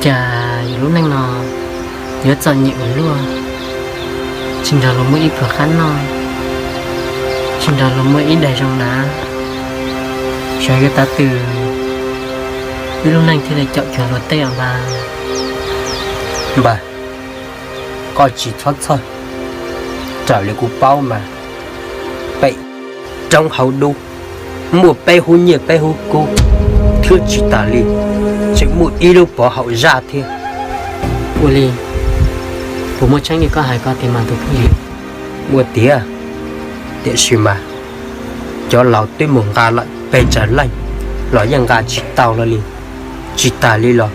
Cas yus lub neej no yuav txom nyem ua luaj, tsis nrog luag muaj ib pluag qab noj, tsis nrog luag muaj ib daig zoo hnav, xyov yuav tav twg wb lub neej thiaj li caum cuag luag tej os npawg. Npawg, koj tsis txhob txhawj, raws li kuv paub mas pem roob hauv dub muaj peb hub nyiaj peb hub kub, thiab tsis tas li tseem muaj ib lub pov haum zaj thiab. Ua li, puas muaj tseeb li koj hais ko tiag mas tus phooj ywg? Muaj tiag, tiam sis mas cov laus twb mus nqa lawm pes tsawg leej los yeej nqa tsis tau hlo li. Tsis tas li los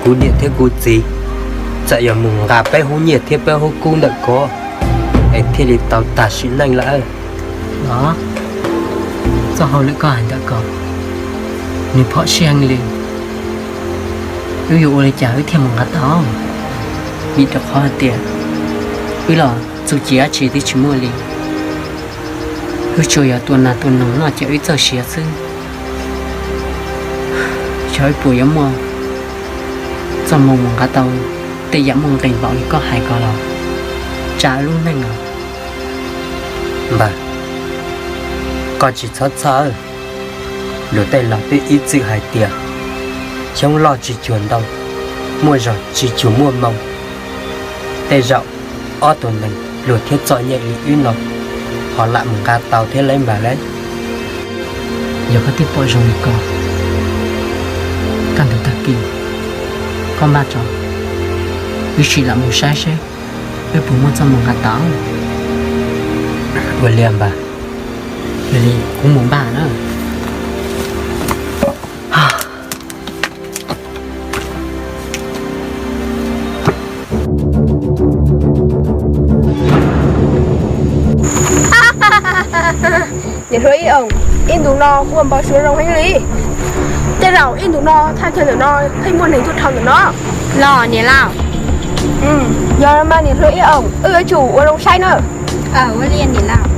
kuv niam thiab kuv txiv txawm yuav mus nqa peb hub nyiaj thiab peb hub kub ntawm ko es thiaj li tau tag sim neej lawm. Los, txoj hauj lwm koj hais ntawm ko nws phom sij heev li, wb yuav ua li cas wb thiaj mus nqa tau? Vim rau qhov hais tias wb los txuj ci dab tsi twb tsis muaj li, wb tsuas yog tua nas tua noog noj ces wb txawj siav xwb. Xyov wb puas yuav muaj txoj hmoo mus nqa tau tej yam muaj nqis npaum li koj hais ko los tsa wb lub neej os. Npawg, koj tsis txhob txhawj. Luag tej laus twb ib txwm hais tias xyoob loj tsis cuag ntoo, muaj zog tsis cuag muaj hmoo. Tej zaum ob tug neeg pluag thiab txom nyem li wb no ho lam mus nqa tau thiab lauj npawg lauj. Yog koj twb pom zoo li ko, kaj ntug tag kis koj npaj tso, wb sim lam mus saib seb wb puas muaj txoj hmoo nqa tau. Ua li npawg, yog li kuv mus npaj na. Niam hluas Ib Oos, ib ntus no kuj ua npau suav zoo heev li. Tej zaum ib ntus no thaj chaw ntawm no pheej muaj neeg tuaj dhau ntawm no. Los niam laus? Yog mas niam hluas Ib Oos, wb yuav tsum ua zoo saib na. Ua li niam laus.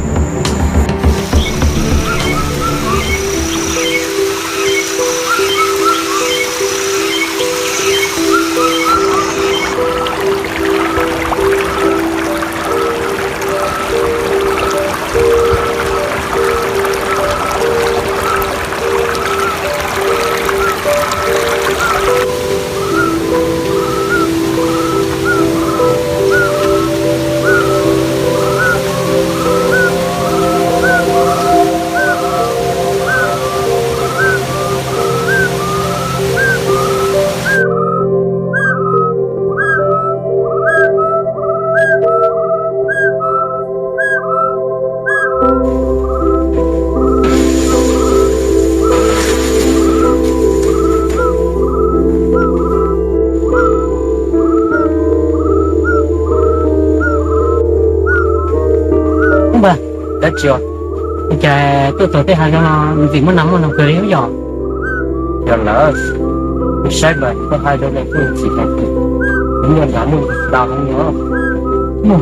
Ub npawg, dab tsi os? Ua cas tuaj txog tej hav zoov no ntxim muaj nas muaj noog kawg li yom? Yog lawm, kuv saib mas koj hais rau lawv kuj ntxim heev, kuv muaj nas muaj noog tau heev no.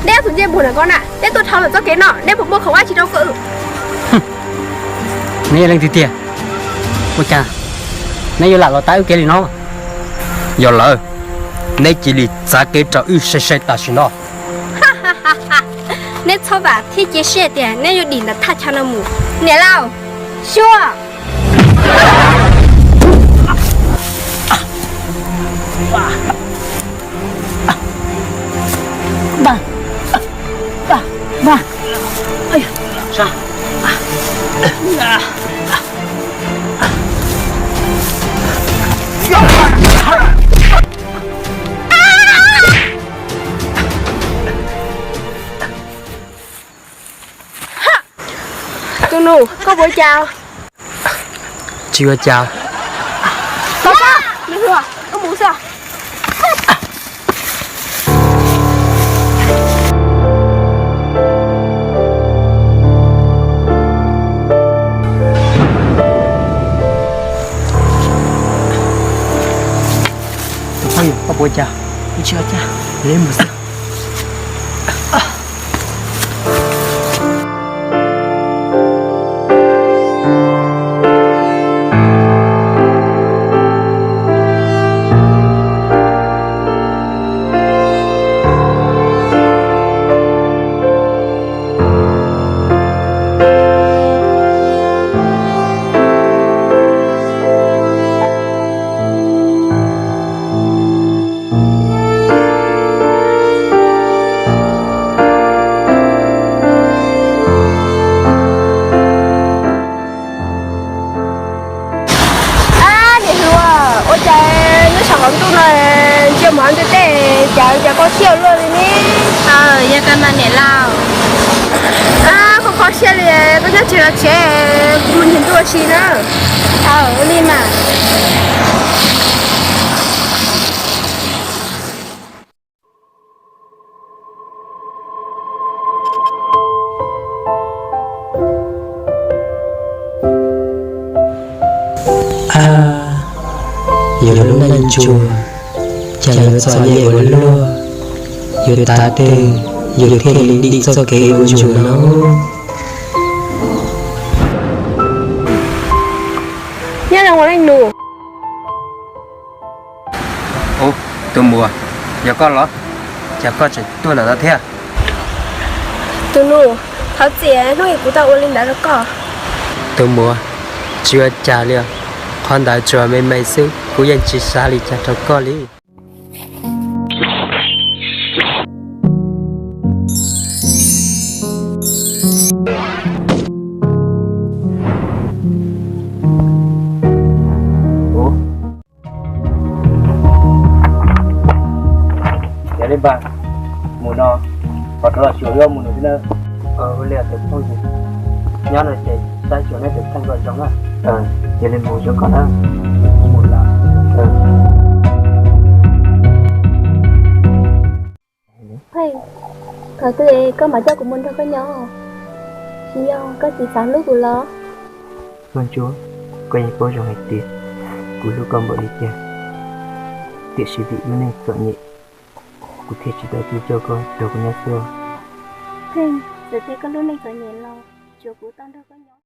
Neb tus ncej puag ntawm ko na, neb tuaj dhau lawm txoj kev no, neb puas muaj qhov ua tsis rau kuv? Neb yog leej twg tiag? Ua cas neb yuav lam los tav wb kev li no? Yog lawm, neb cia li txav kev rau wb sai sai tam sim no. Neb txhob vam thiab cia siab tias neb yuav dim ntawm thaj chaw no mus. Niam laus, xyuas! Tus nus, koj puas ua cas? Tsis ua cas. Koj sab, nws hluas, koj mus xwb. Tus phooj ywg, koj puas ua cas? Kuv tsis ua cas. Li mus xwb. Ab, niam hluas, ua cas nyob saum qaum ntuj no ntsia mus ntiaj teb, cas cas koj siab luaj li ne? Yog koj mas niam laus. Ab, koj kho siab li, koj nyob tsev los tsev, kuv mus nrhiav ntuj ua si na. Aw, ua li mas. Ab, yus lub neej tsuas, cas yuav txom nyem ua luaj, yuav tav twg yus thiaj li dim txoj kev ua ntsuag no. Nyob zoo ua leej nus. Ub, tus muam, yog koj los? Cas koj tseem tuaj ntawm no thiab? Tus nus, thov txim hnub ib kuv tau ua li ntawd rau koj. Tus muam, tsis ua cas li os. Qhov ntawd tsuas me me xwb, kuv yeej tsis xav li cas rau koj li. Yog li npawg, mus no, qhov rov los xyuas wb mus no xwb na. Ua li tus phooj ywg, nyob no ces saib xyuas neb tus kheej kom zoo na. Cia li mus zoo koj na. Mus lawm. Thaum twg koj mam coj kuv mus nrog koj nyob? Tsis yog koj tsis xav hlub kuv los? Koj ntsuag, koj yeej paub zoo hais tias kuv hlub koj npaum li cas, tiam sis vim lub neej txom nyem, kuv thiaj tsis tau tuaj coj koj nrog kuv nyob xwb. Pheej, txawm tias koj lub neej txom nyem los tsuav kuv tau nrog koj nyob.